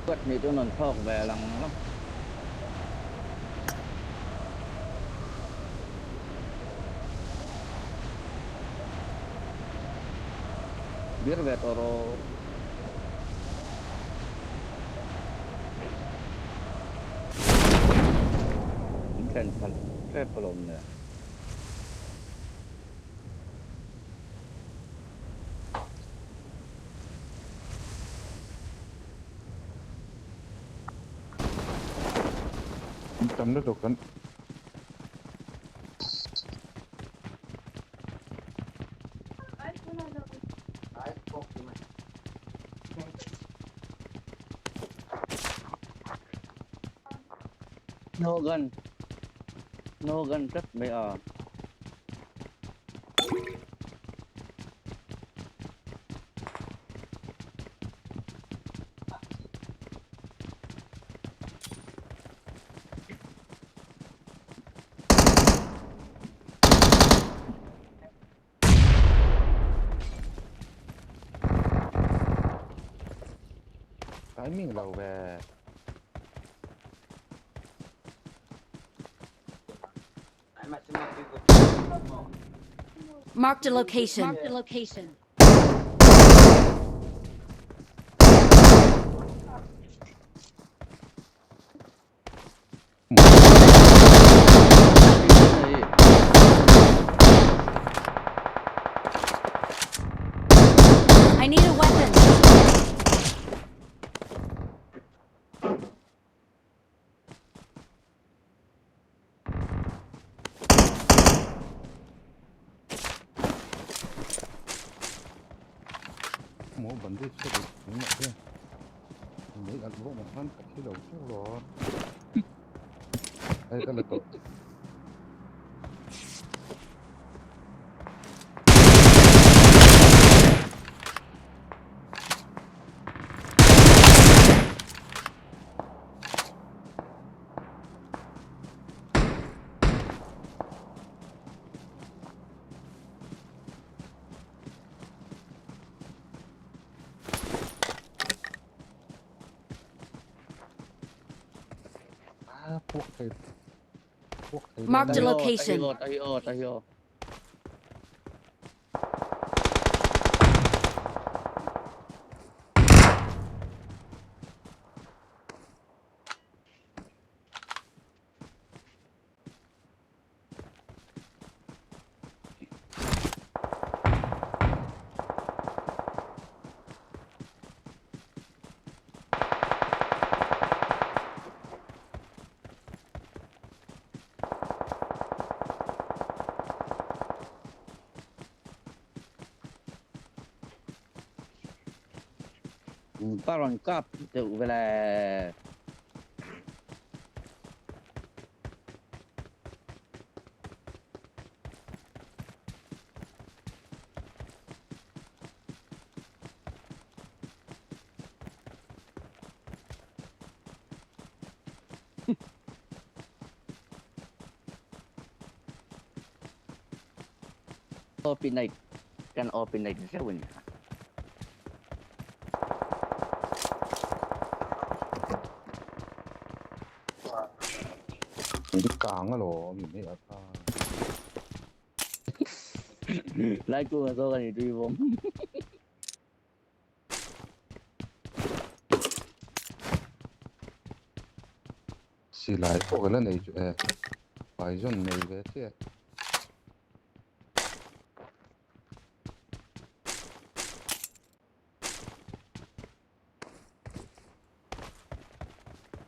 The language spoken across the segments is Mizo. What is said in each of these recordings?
Quất ni chu non thawk ve lang lam. Bir ve toro. Thlen phal trep alawm le. Tam lutuk kan. No gun. No gun rất bây giờ. Timing lo ve. Marked a location. Marked a location. I need a weapon. Mo bandit se ni ma te. Ni al bo ma han ka thi lo chu lo. Ai ka la to. Ah, puak thei. Puak thei. Marked a location. Tayo, tayo, tayo. Baron kap deuh vele. Open night. Kan open night zewin. Ni kang alo mi ni a ta. Lai ku zo kan ni tui bom. Si lai po ka la nei chu e. Bison nei ve chiah.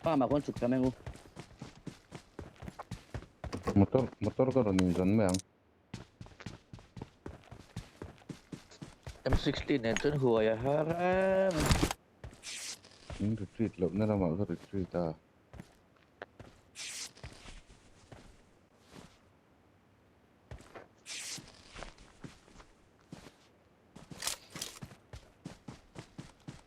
Pa mà con chụp cho anh u. Motor motor ka rawn inzawn mai ang. M16 nen chuan huai a har em. In retreat lohna lamah ka retreat a.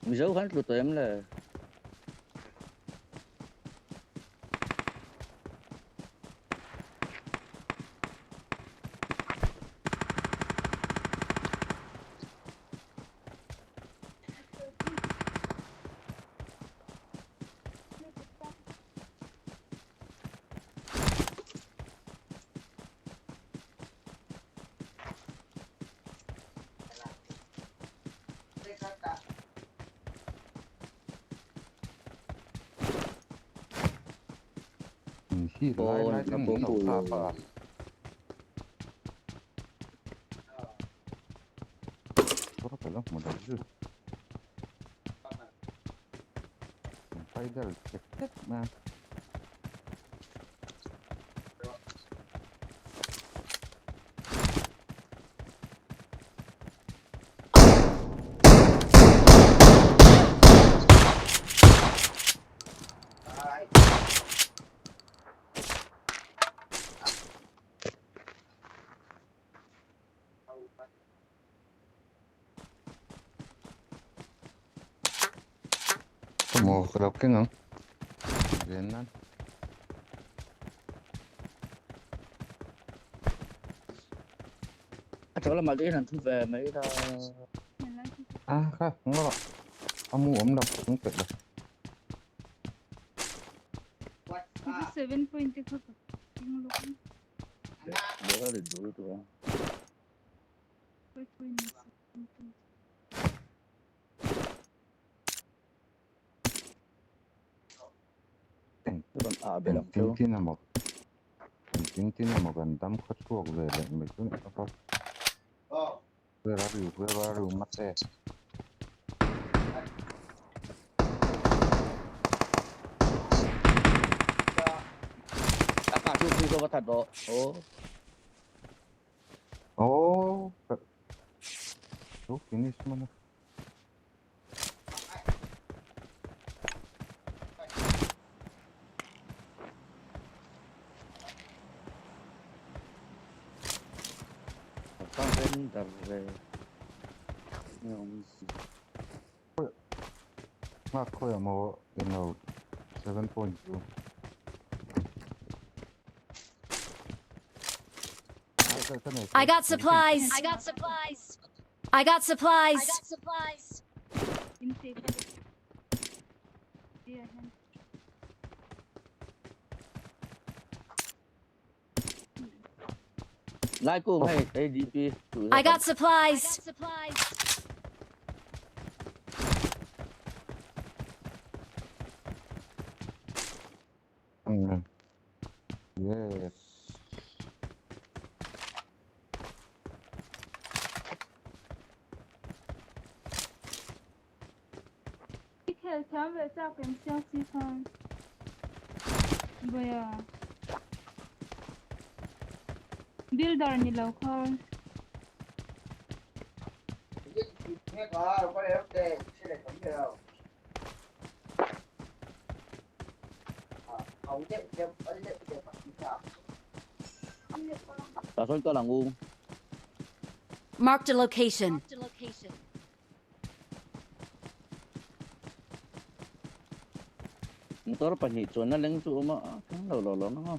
Mizo khan tlu tawh em le? Lai lai te min lo kap a. Kawr ka lo hmu lo zui. Spider tek tek mai a. Maw ka lo keng ang. Ven nan. A chỗ lamah te hian an thu ve mai ta. A kha ngaw rawh. A mu awm lo chung pet lo. 7 point te kha ka ting lawk a. Bawk a rit duh lutuk a. 5 point 7 point. Rawn ah belh ang Engtin cheu. tin emaw engtin tin emaw kan dam khaw chhuak ve leh mai chu ni a. Where are you? Where are you, mate? A kah chu phu ka va that rawh. Aw. Oh, so finish man. Pang ren dar ve. Nga khawi maw eng 7.2. I got supplies. I got supplies. I got supplies. I got supplies. In safe. Yeah, hian. Lai kung hei ADP. I got supplies. I got supplies. Yes. I khel thiam ve chak em siang si khan. Baya. Builder ni lo khan. Ta sawn kal ang u. Marked a location. Motor pahnih chuan na leng chu awm a a thleng lo lo lo na nga.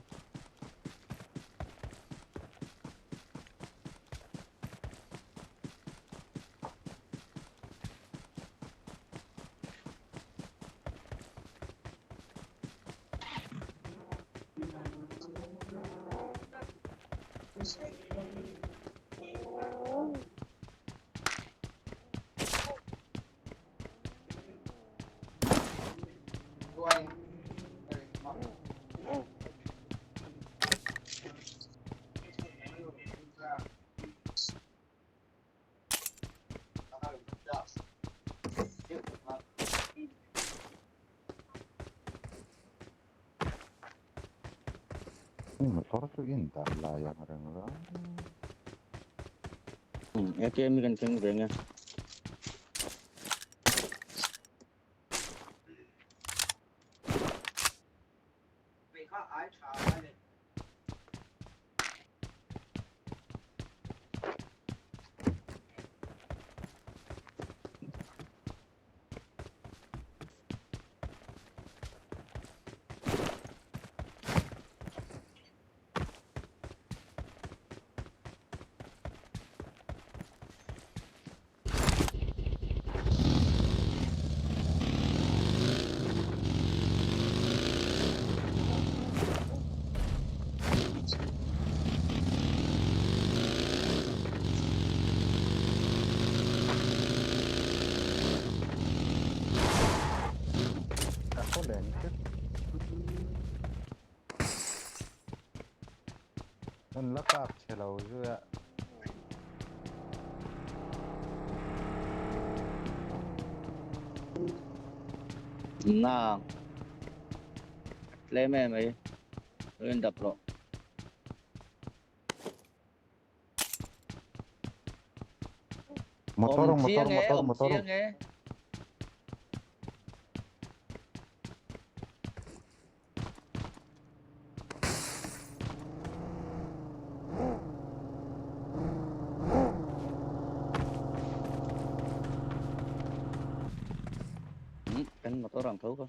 Motor chu in dah lai ang reng la. ATM hi kan thleng ve nge. Ka thaw leh ang che. An la kap chhe lo zui a. Nang. Tlem em mai. Lo in dap rawh. Motor Awm motor chiang e, motor awm motor. chiang e. Kan motor ang tho ka.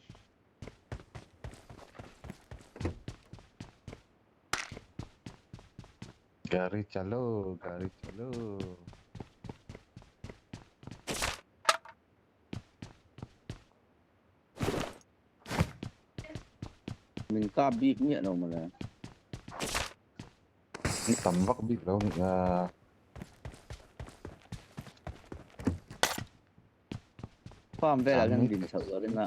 Gari chalo, gari chalo. Min kap bik miah lo mawle. Ni tam vak bik lo ni a. Farm velah hian din chhoh a rin a.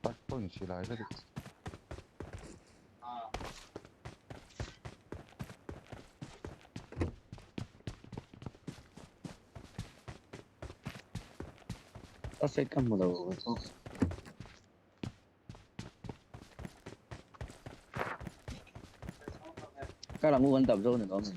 Tak pawhin silai ka duh. Ka set ka hmu lo. Ka lam u an dap zo ni lo mi.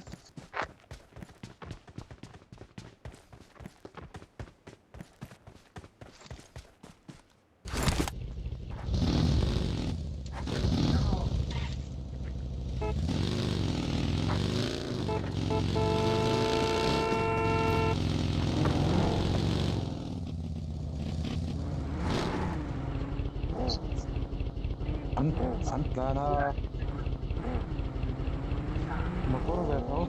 An an tlan a. Motor ve tho.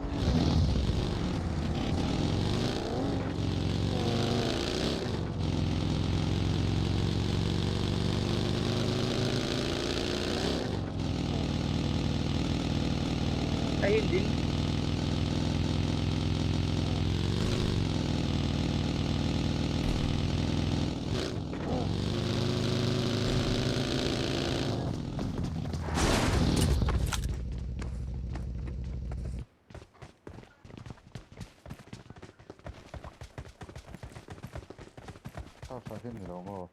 Ay hindi. House ah hian ni lo maw?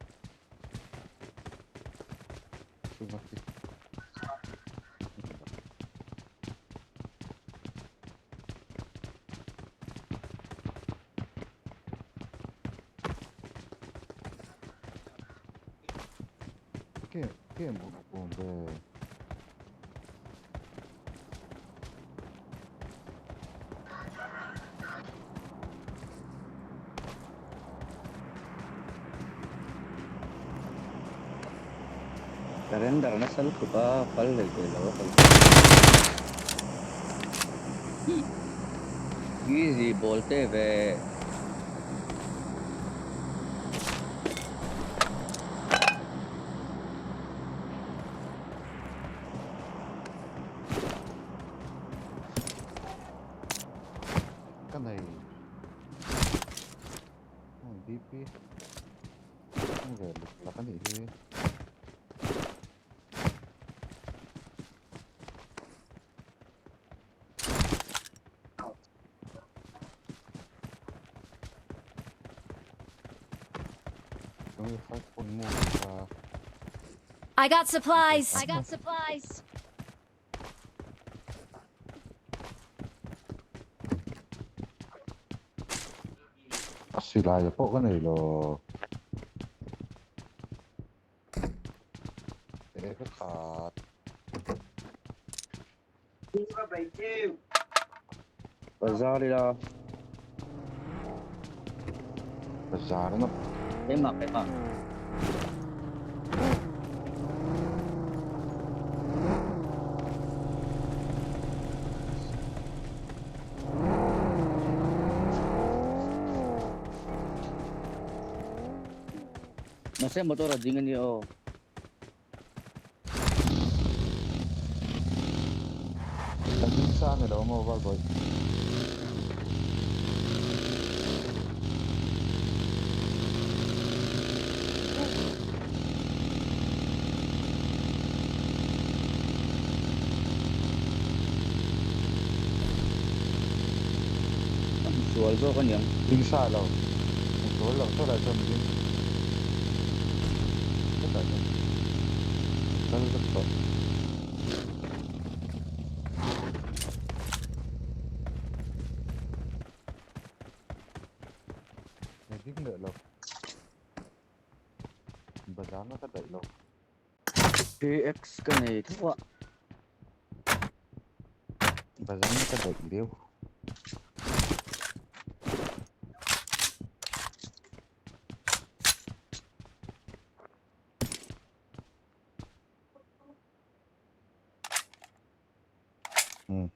Chunga khi. Ke ke awm ve. Surrender nasa lupa pa kal leh thei lo a kal easy ball te ve. Ka nei DP ve luk lak a nih hi. Five point move kha. I got supplies. I got supplies. A silai pawh ka nei lo. E ka khat. Bazar ila. Bazar na. Keimah keimah. Mahse motor a ding a nia aw. Ka ding sa ni lo maw Valbawi? A hmusual zawk a niang. Ding sa lo. Hmusual lo sawlai chuan ding. Hetah chuan kal vek tawh. Ni ding leh lo. Bazar na ka daih lo. 3x ka nei tho a. Bazar na ka daih leu. Hmm.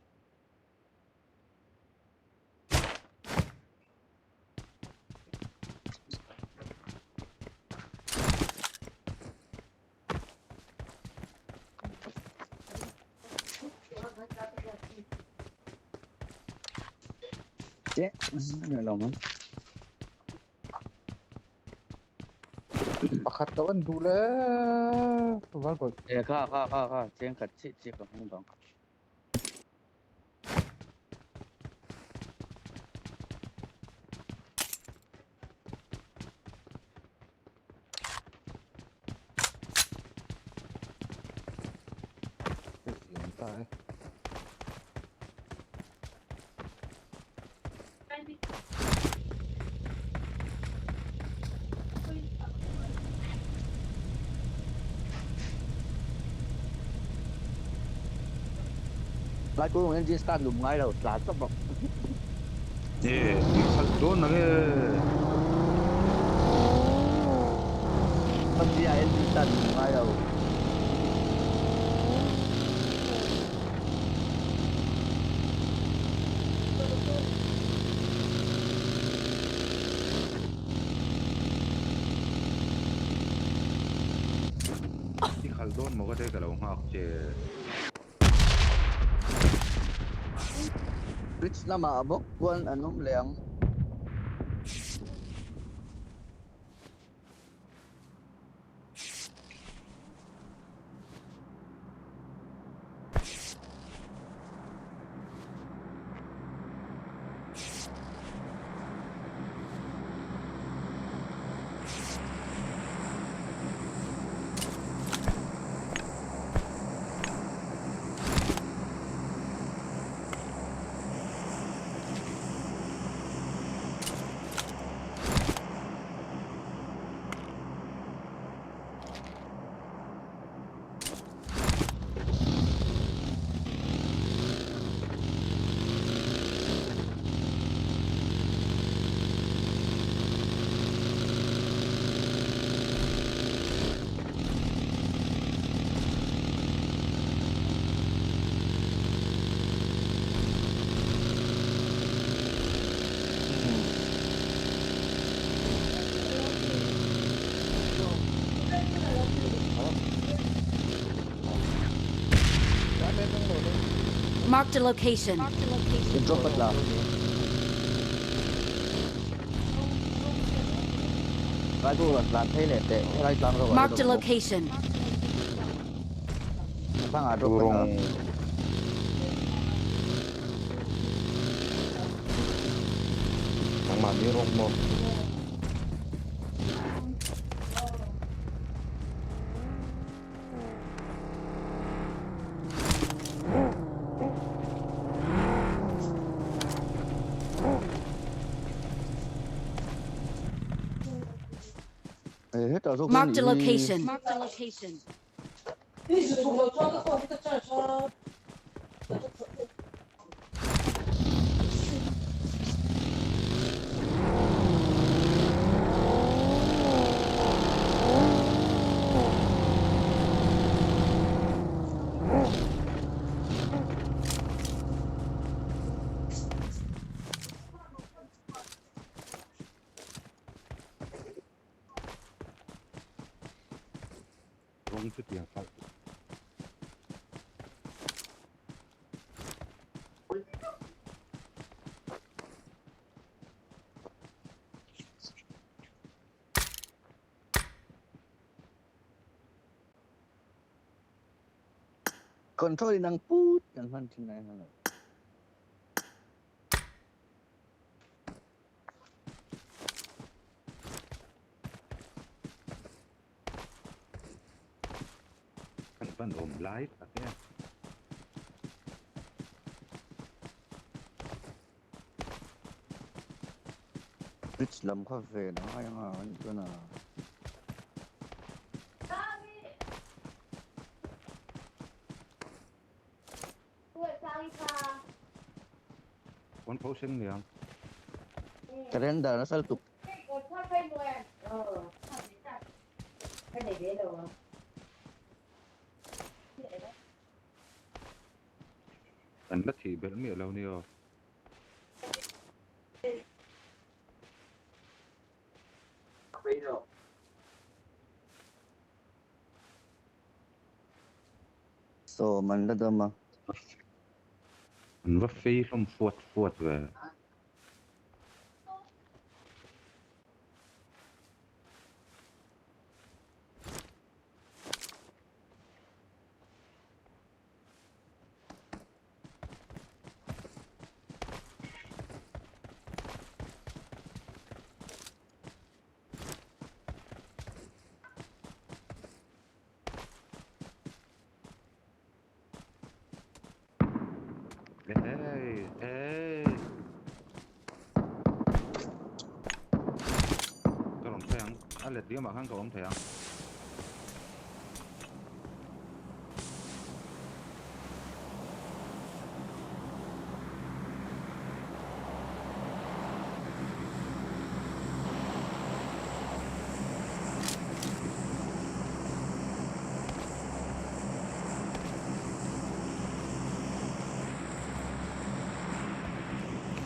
Che, lo man. Pakhat ka van duh le Valbawi. E kha kha kha kha cheng khat chi chi ka hmang bang. Siam ta e. Lai ku engine start lum ngai lo tlan tawp bawk. E i khalh dawn ang e. Pabia engine start lum ngai lo. I khalh dawn maw ka te ka lo nghak che. Bridge lamah bawk chuan an awm leh ang. Marked a location. In drop at la. Lai ku tlan phei leh teh helai tlang ro. Marked a location. Thlang ah drop at la. Nangmah ni rawng maw? Hetah zawk Marked a hian i location. Rawng chu tiang khalh. Control in ang put kan hman thin lai hman lo. Kan van awm lai tak e. Bridge lam kha ven a ngai anga an chuan a. Pawn pho seng niang. Ka render nasa lutuk. An la thih belh miah lo nia. Sawm an la dam a. An va fei hlawm fuat fuat ve. Hey, hey. Ka rawn phei ang, a let diamah khan ka awm thei ang.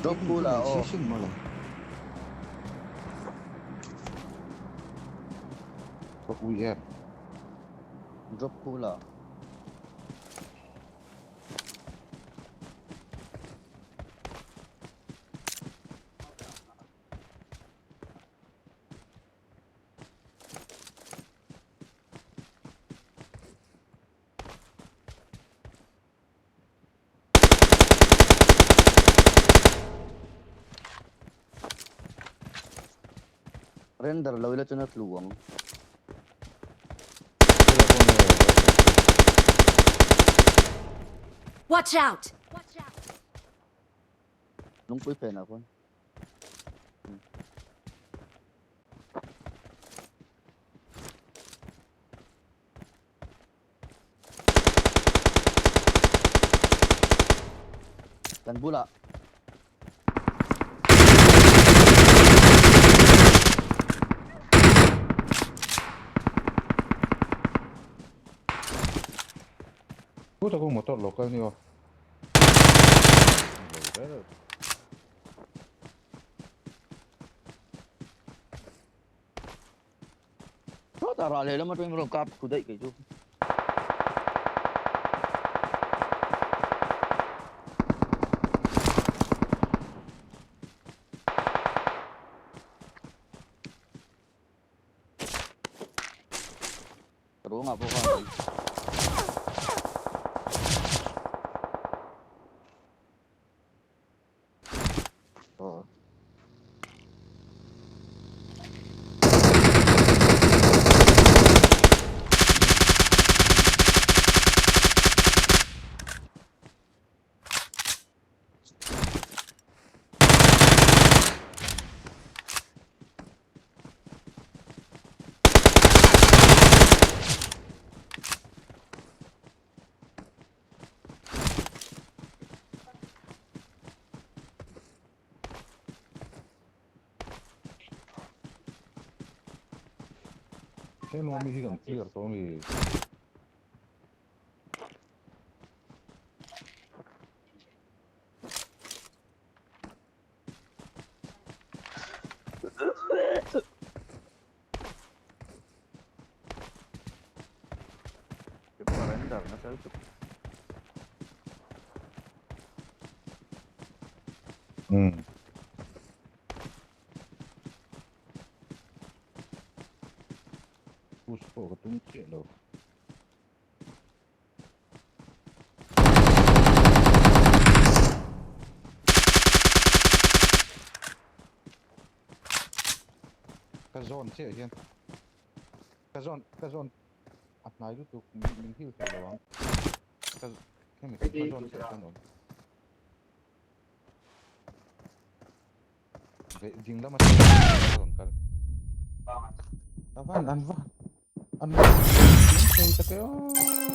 Drop pool ah aw. Ka ui em. Drop pool ah. Render lo ila chuan a tlu ang. Watch out! Lungpui phenah khuan. Kan bulah. Puta kung motor local niyo. Sawtah rah lehlam atangin rawn kap thu daih kei chu. Ruangah pawh khan Aw. Hello mi hi kan clear tawh ami? Surrender nasa lutuk. Hmm. Push pawh ka tum chiah lo. Ka zawn chiah hian ka zawn ka zawn a hnai lutuk min hil thei lo ang ka hemi ka zawn chiah hian awm ding lama rawn kal a van an van an van thei tak e aw.